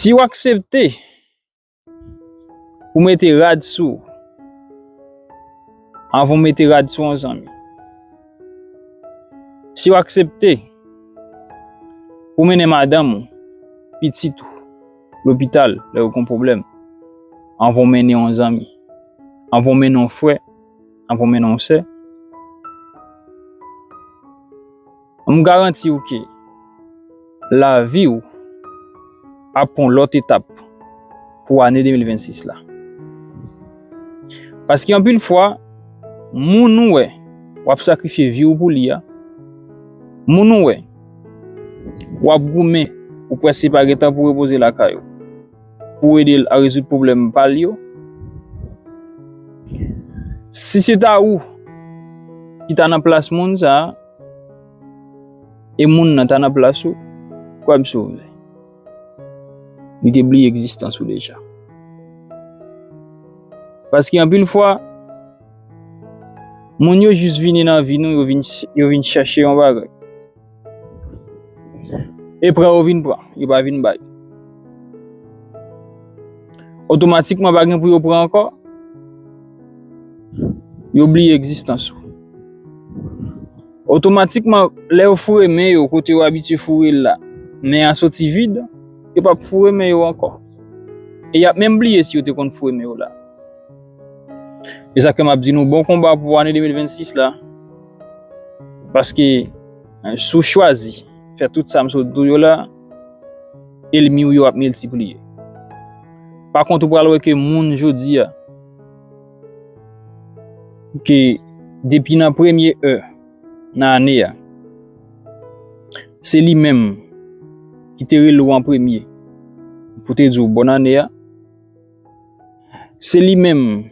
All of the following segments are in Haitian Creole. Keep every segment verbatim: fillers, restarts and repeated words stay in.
Si w aksepte pou mete rad sou w, anvan w mete rad sou yon zanmi. Si w aksepte pou mennen madanm ou, pitit ou, lopital lè yo gen pwoblèm, anvan w mennen yon zanmi, anvan w mennen yon frè, anvan w mennen yon sè, m garanti w ke lavi w ap pran lòt etap pou ane de mil vennsis la. Paske anpil fwa, moun ou wè w ap sakrifye vi w pou li a, moun ou wè w ap goumen, ou prèske pa gen tan pou repoze lakay ou, pou ede l a rezoud pwoblèm pa l yo. Si se ta ou ki ta nan plas moun sa a, e moun nan ta nan plas ou, kwè m si w vle, li te bliye egzistans ou deja. Paske anpil fwa, moun yo jis vini nan vi nou, yo vin, yo vin chèche yon bagay. E pran yo vin pran, yo pa vin bay. Otomatikman, pa gen pou yo pran ankò, yo bliye egzistans ou. Otomatikman, lè yo foure men yo kote yo abitye foure l la, men an soti vid, yo p ap foure men yo ankò. E y ap menm bliye si yo te konn foure men yo la. E sa k fè m ap di nou bon konba pou ane de mil vennsis la. Paske, eh, si w chwazi fè tout sa m sot di w yo la, ènmi w yo ap miltipliye. Pa kont, ou pral wè ke moun jodi a, ke depi nan premye è nan ane a, se li menm ki te rele w an premye pou te di w bòn ane a. Se li menm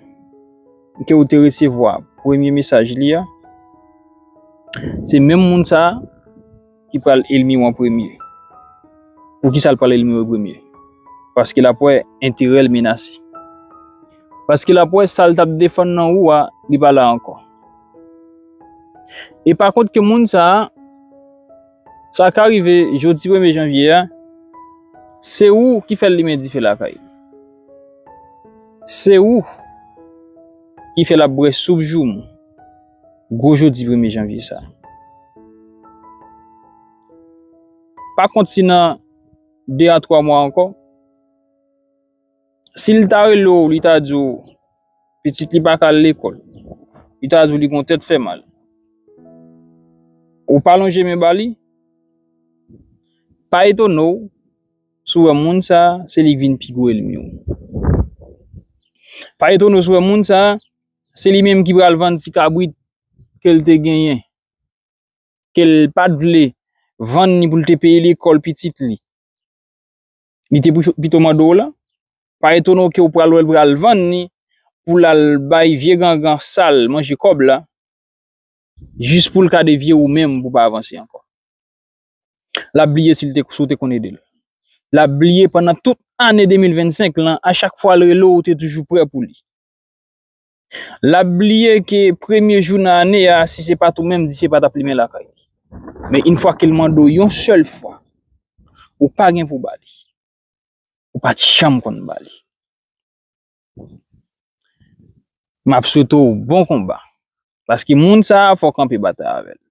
ke w te resevwa premye mesaj li a. Se menm moun sa a ki pral ènmi w an premye. Poukisa l pral ènmi w an premye? Paske l ap wè enterè l menase. Paske l ap wè sa l t ap defann nan ou a, li pa la ankò. E pa kont ke moun sa a, sa ka rive jodi premye janvye a, se ou ki fè l limen dife lakay li. Se ou ki fè l ap bwè soup joumou gwo jodi premye janvye sa. Pa kont si nan de a twa mwa ankò, si l ta rele w, li ta di w pitit li pa ka al lekòl, li ta di w li gon tèt fè mal, ou pa lonje men ba li, pa etone w si w wè moun sa a, se li k vin pi gwo ènmi w. Pa etone w si w wè moun sa a, se li menm ki pral vann ti kabrit ke l te genyen, ke l pa t vle vann ni pou l te peye lekòl pitit li. Li te pi-, pito mande w la. Pa etone w ke w pral wè l pral vann ni pou l al bay vye gangan sal manje kòb la, jis pou l ka devye ou menm pou w pa avanse ankò. L ap bliye si l te, si w te konn ede l. L ap bliye pandan tout ane de mil vennsenk lan, a chak fwa l rele w, ou te toujou prè pou li. L ap bliye ke premye jou nan ane a, si se pa t ou menm, dife pa t ap limen lakay li. Men yon fwa ke l mande w yon sèl fwa, ou pa gen pou ba li. Ou pa t janm konn ba li. M ap swete w bon konba. Paske moun sa a, fò w kanpe batay avè l.